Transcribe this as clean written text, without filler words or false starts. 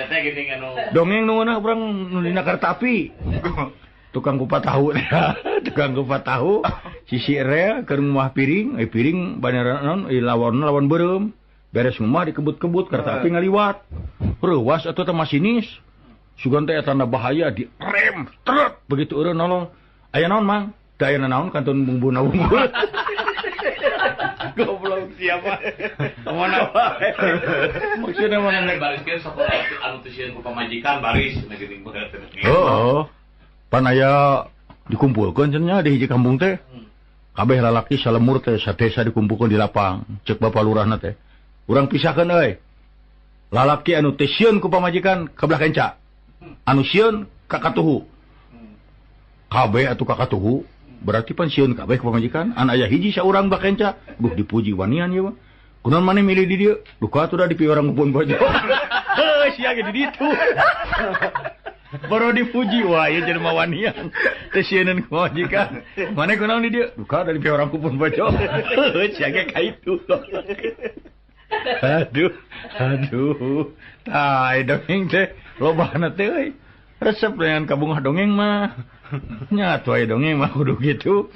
Teh geuning anu Dongeng nu ngeunah urang nu dina kereta api. Tukang kupat tahu tukang kupat tahu sisi rel keur ngumah piring, piring banera naon lawan lawan beureum. Beres ngumah dikebut-kebut kereta api ngaliwat. Reuwas atuh teh masinis. Sugan teh tanda bahaya di rem truk begitu eureun nolong. Aya naon Mang? Teu aya naon kantun bumbuna unggul. Goblok siapa? Mana wae. Maksudna mana nek bariskeun sok anu teu sieun ku pamajikan baris na geuning banget. Heeh. Pan aya dikumpulkeun cenah di hiji kampung teh. Kabeh lalaki salemur teh sadesa dikumpulkeun di lapang. Ceuk bapa lurahna teh. Urang pisahkeun euy. Lalaki anu teu sieun ku pamajikan ka belah kenca. Anu sieun ka katuhu. Kabeh atuh ka katuhu. Berarti pan sieun kabeh ku pamajikan. An aya hiji saurang belah kenca. Duh dipuji wanian ieu mah. Kunaon maneh milih di dieu? Duka atuh da dipiwarang ku pun bojo. Heuh sia ge di ditu. Baru dipuji wah ieu jelema wanian. Teu sieuneun ku pamajikan. Maneh kunaon di dieu? Duka da dipiwarang ku pun bojo. Heuh sia ge ka itu. Aduh, aduh. Tah dongeng teh lobana teh euy. Resep dengan kabungah dongeng mah. Nya atuh aya dongeng mah kudu kitu.